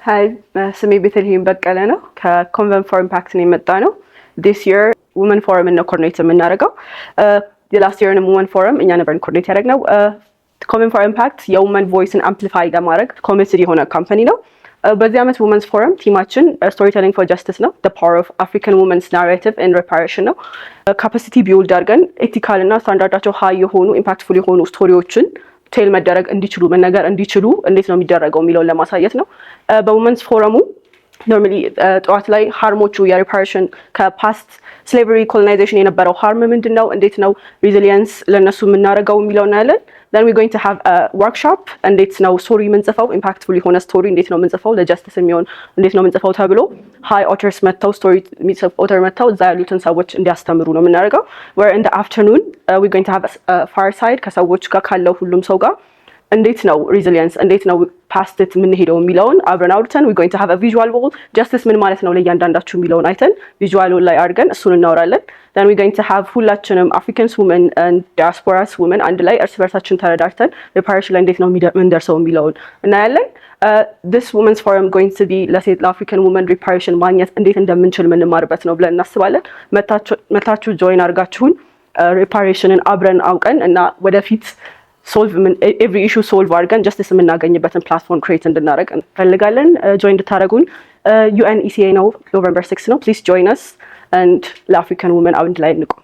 Hi፣ ስሜ ቤተልሔም በቀለ ነው። ከ Convene for Impact ነው የመጣነው። This year women forum ነው coordinate የምናደርገው። የ last year ንም women forum እኛ ነበርን coordinate ያደረግነው። Convene for Impact የ women voice ን amplify ለማድረግ committed የሆነ company ነው። በዚህ ዓመት women's forum theme ኣችን storytelling for justice ነው። Power of African women's narrative and reparation ነው። Capacity build አድርገን ethical እና standard ኣቸው high የሆኑ፣ impactful የሆኑ story ዎችን tell መደረግ እንዲችሉ፣ መነገር እንዲችሉ እንዴት ነው የሚደረገው የሚለውን ለማሳየት ነው። በ women's forum ኡ normally ጠዋት ላይ harm ኦቹ የ reparation ከ past slavery, colonization የነበረው harm ምንድን ነው፣ እንዴት ነው resilience ለእነሱ የምናደርገው የሚለው እናያለን። Then we going to have workshop፣ እንዴት ነው story የምንጽፈው፣ impactful የሆነ story እንዴት ነው የምንጽፈው፣ ለ justice የሚሆን እንዴት ነው የምንጽፈው ተብሎ high authors መጥተው፣ story የሚጽፍ author መጥተው እዛ ያሉትን ሰዎች እንዲያስተምሩ ነው የምናደርገው። Where in afternoon we going to have fireside ከሰዎች ጋር፣ ካለው ሁሉም ሰው ጋር እንዴት ነው resilience፣ እንዴት ነው past it የምንሄደው የሚለውን አብረን አውርተን we going to have visual wall፣ justice ምን ማለት ነው ለእያንዳንዳችሁ የሚለውን አይተን visual ላይ አድርገን እሱን እናወራለን። Then we going to have ሁላችንም Africans women, diasporas women አንድ ላይ እርስ በርሳችን ተረዳድተን reparation ላይ እንዴት ነው የምንደርሰው የሚለውን እናያለን። This women's forum going to be ለሴት፣ ለ African women reparation ማግኘት እንዴት እንደምንችል የምንማርበት ነው ብለን እናስባለን። መታችሁ join አድርጋችሁን reparation ን አብረን አውቀን እና ወደፊት solve every issue solve አድርገን justice የምናገኝበትን platform create እንድናደርግ እንፈልጋለን። Join እንድታደርጉን UNECA ነው፣ November 6 ነው። Please join us and ለ African women አንድ ላይ እንቁም።